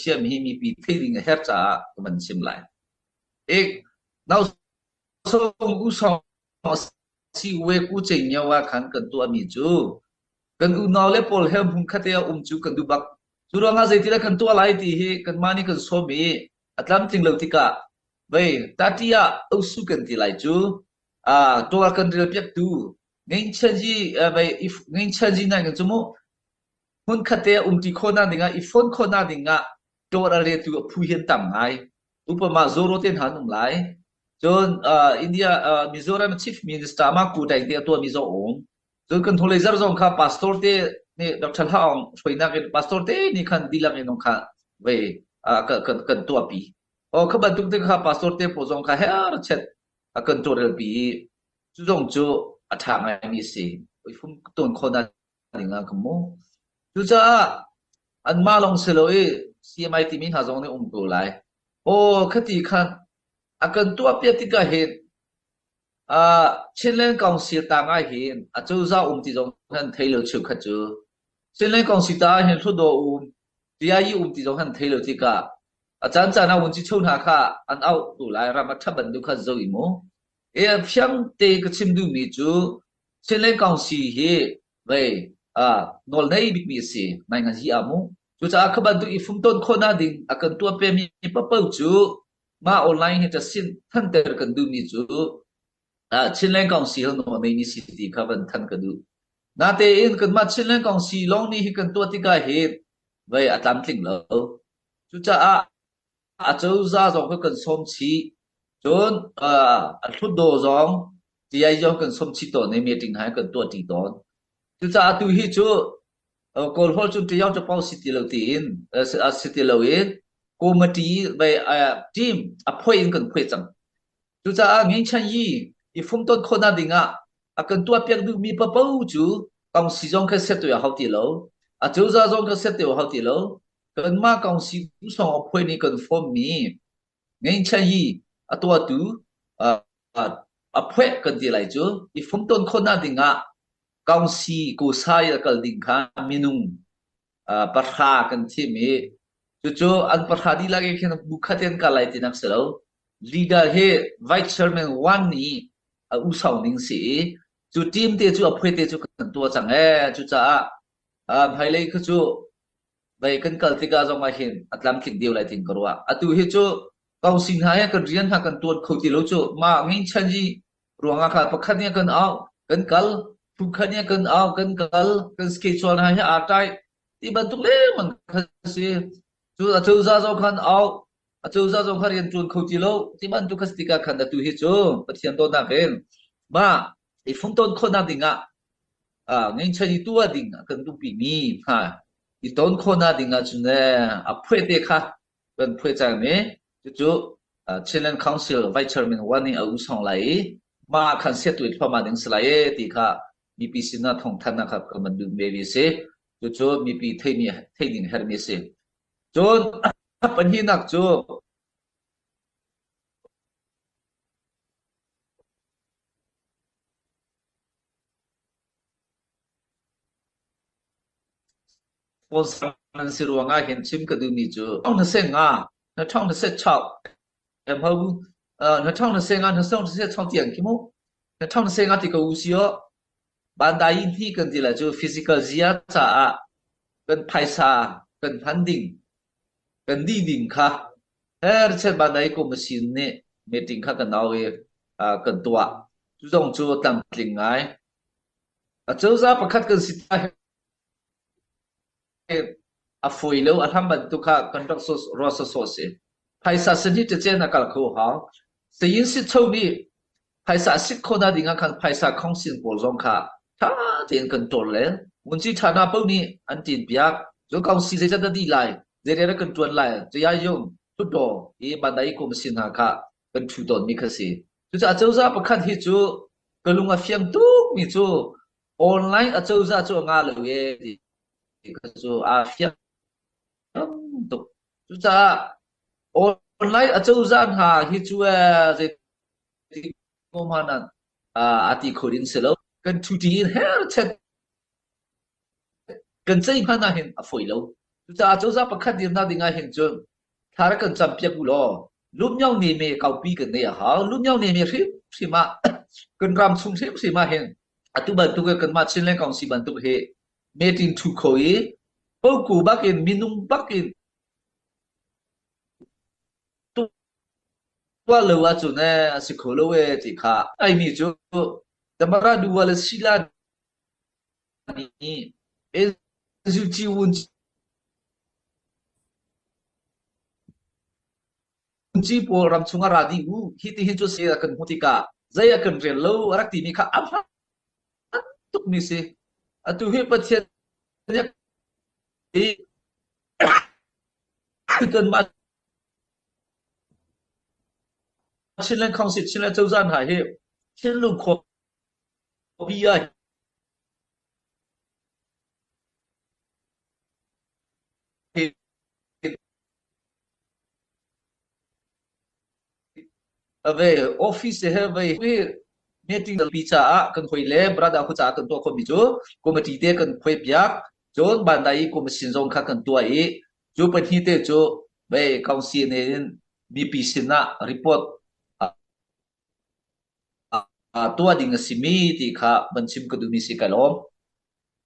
chiami hi mipi theih ding a herh caah ka van chim lai. Ik nau song u song si we ku cheng nyo ah khan kan tuahmi cu kan unau le pawl he hmun khat ah um cu kan duh bak. Cu ruangah zeitilah kan tuah lai ti hi kanmah nih kan sawm i a tlamtling lo tikah vei tati ah osu kan ti lai cu ah tuah kan rel piaktu ngeinchanji vei ngeinchanji nai kan cu mu hmun khat te umti khawhnak dingah i phone khawhnak dingah tawr a retu a phu hian tam ngai. Upama Zoro te hna an um lai. Cun uh, India uh, Mizoram Chief Minister ma ku taing te a tuahmi zong um. Cun kan hnulei zarh zong kha pastor te nih Dr. Hla Aung hruainak in pastor te nih khan dihlak in kha vei uh, kan, kan, kan tuahpi. O kha bantuk te kha pastor te pawl zong kha her chet a kan tawlrelpi i cu zong cu a ṭha ngaimi a si. Oi fum tawn khawhnak ding ah ka mu. Cucaah anmah lawng si lo i CMI timi hna zong nih um ko lai. Aw khati khan a kan tuahpiak tikah hin uh, Chinland Council tang ah hin acozah um ti zong han thei lo cheukhat cu. Chinland Council ta ah hin Hluttaw um, TIE um ti zong han thei lo tikah a caan caan ah vunci cho hna kha an auh tu lai ram a ṭha bantuk kha zo i mu. E fiang te ka chim duhmi cu Chinland Council hi vei uh, nawl nei bikmi a si nai ngan hi a mu. Cucaah kha bantuk i fumton khawhnak ding a kan tuah pemi papo cu mah online hi sin thanter kan duhmi cu uh, Chinland Council nawl neimi si ti kha van than ka duh. Natein kanmah Chinland Council lawng nih hi kan tuah tikah hin vei a tlamtling lo. Cucaah acozah zong kha kan sawm chih. Cun uh, a hlutdaw zong TI zong kan sawm chih tawn i meeting hai kan tuah ṭi tawn. Cucaah tu hi cu uh, Kawl holh cun ṭiao ṭapau si ti lo tiin uh, si ti lo in committee vai uh, team a phuai in kan phuai cang. Cucaah Ngeinchan yi i fumton khawhnak ding ah a kan tuahpiak duhmi papo cu kongsi zong kha set tu a hau ti lo. Acozah zong kha set tu a hau ti lo. Kanmah kongsi song a phuai nih kan form mi Ngeinchan yi a tuahtu uh, a phueh kan ti lai cu i fumton khawhnak ding ah kongsi kusai a kal ding kha minung uh, pahra kan thim i cucu an pahra dihlak in khin bu khat in kal lai tinak si lo. Leader hi Vice Chairman Wan nih a usau ning si i cu team te cu a phuai te cu kan tuah cang ee. Cucaah uh, hmailei khu cu vei kan kal tikah zong ah hin a tlamtling deuh lai tin ka ruah. Atu hi cu kausi hna he kan rian hna kan tuan kho ti lo cu mah ngeinchan hi ruangah kha pakhat nih kan au kan kal phukhat nih kan au kan kal kan schedule hna hi aa tai ti bantuk lengmang kha si cu acozah zong khan au acozah zong kha rian ṭuan kho ti lo ti bantuk kha si tikah khan atu hi cu Pathian dawtnak in mah i fumton khawhnak ding ah ngeinchan i tuah ding ah kan duhpi mi hna i ton khawhnak ding ah cun a phuai te kha kan phuai cang i cucu Chinland Council Vice Chairman wan nih a usong lai i mah khan siatu i thluahmah ding si lai e ti kha mipi sinah thawngthannak kha kan van duh ve si. Cucu mipi theimi theih ding herhmi a si. Cun pahnihnak cu sponsor nan si ruangah hin chim ka duhmi cu na se nga na ṭhong na se chau em ho na ṭhong na se nga na song na se chau tiang khi mu na ṭhong na se nga ti ko u si o bandai hi kan ti la cu physical zia caah kan phaisa kan hman ding kan di ding kha her chet bandai ko machine nih meeting kha kan au i kan tuah cu zong cu tlamtling ngai acozah pakhat kan si ta a fawi lo a hlam bantuk kha kan rak ruah sawsawh si. Phaisa sani cecen a kal kho hau. Sayin sit cho nih phaisa a sit khawhnak ding ah khan phaisa khongsin pawl zong kha ṭha tein kan ṭawl le vunci ṭha hna paoh nih an ṭin piak. Cu kong si zeizat na dih lai, zeirel kan ṭuan lai, caya yung, hluttaw i bandai kum sin hna kha kan ṭhu tawnmi kha si. Cucaah cozah pakhat hi cu ka lung a fiang tukmi cu online acozah cu a ngah lo e ti kha cu aa fiang tuk. Cucaah online acozah hna hi cu ee zeiti hmanh ah a ti kho ding si lo. Kan ṭhuṭi in her chet kan ceih hmanh ah hin a fawi lo. Cucaah cozah pakhat dirnak ding ah hin cun thla rak kan campiak u law lumyo neme kaupi kan nei a hau. Lumyo neme hrimhrim ah kan ram chung hrimhrim ah hin atu bantuk in kanmah Chinland Council bantuk hi meeting thu kho i poku bak in minung bak in tuah lo ahcun ee a si kho lo ee ti kha ai mi cu Tamara Duwa le Sila nih Ezuci Wun Ci pawl ram chung ah ra dih u hi ti hin cu si kan hmuh tikah zei a kan rel lo a rak timi kha a hmaan tukmi si. Atu hi Pathian nih kanmah Chinland Council Chinland cozah hna hi thinlung khuapi ah Ave office he vei hi meeting pi caah kan hoi le brother khu caah kan tuah khomi cu committee te kan khuai piak cun bandai i commission zong kha kan tuah i cu pahnih te cu vei council ne in mipi sinah report tuah ding a simi ti kha van chim ka duhmi si kai lawm.